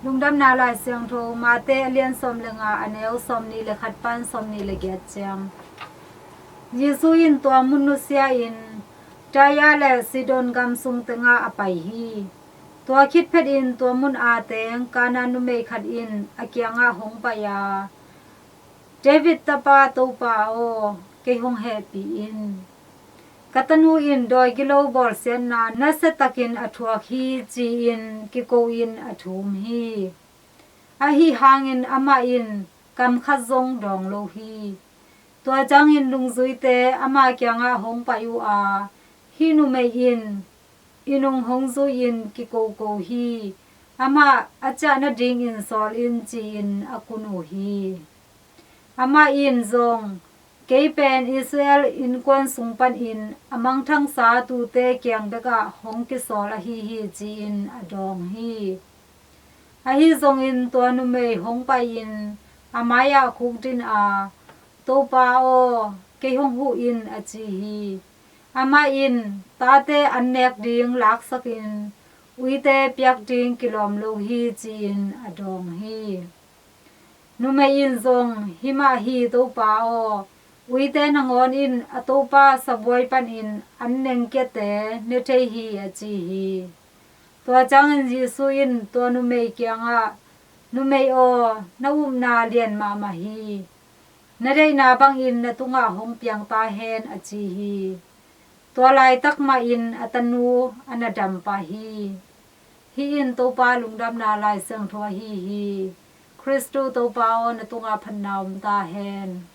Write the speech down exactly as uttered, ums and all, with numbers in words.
Lungdamna Lai Siangtho, Mate a lian sawm le nga, a neu sawm nih le khat pan sawm nih le giat ciang. Jesu in tua mun nusia-in Tyre le Sidon gam sung tengah a pai hi. Tua khit phetin tua mun a teng Kana numei khat in a kiangah hong pai a, David tapa Topa aw, kei hong hehpih in. Ka tanu in dawi gilo bawlsiatna nasiatakin a thuak hi, ci-in kiko-in a thum hi. Ahi hangin amah in kam khat zong dawng lo hi. Tua ciangin nungzuite ama kiangah hong pai uh a, hih numei in i nung hong zui-in kikoko hi. Amah a ciah nadingin sawl in, ci-in a kun uh hi. Amah in zong, kei pen Israel innkuan sung panin a mangthangsa tuute kiang bekah hong kisawl ahi hi, ci-in a dawng hi. Ahi zongin tua numei hong pai-in a mai-ah khukdin a, Topa aw, kei hong huh in, a ci hi. Amah in, tate an nek ding laksakin uite piak ding kilawm lo hi, ci-in a dawng hi. Numei in zong, hi mah hi Topa aw, uite nangawn in a topa sabuai panin an nengkiate ne thei hi, a ci hi. Tua ciangin Jesu in tua numei kiangah, numei aw, na upna lian mahmah hi. Na deihna bangin na tungah hong piang ta hen, a ci hi. Tua laitak mahin a tanu a na dam pah hi. Hih in Topa Lungdamna Lai Siangtho ahi hi. Khristu Topa aw, na tungah phatna om ta hen.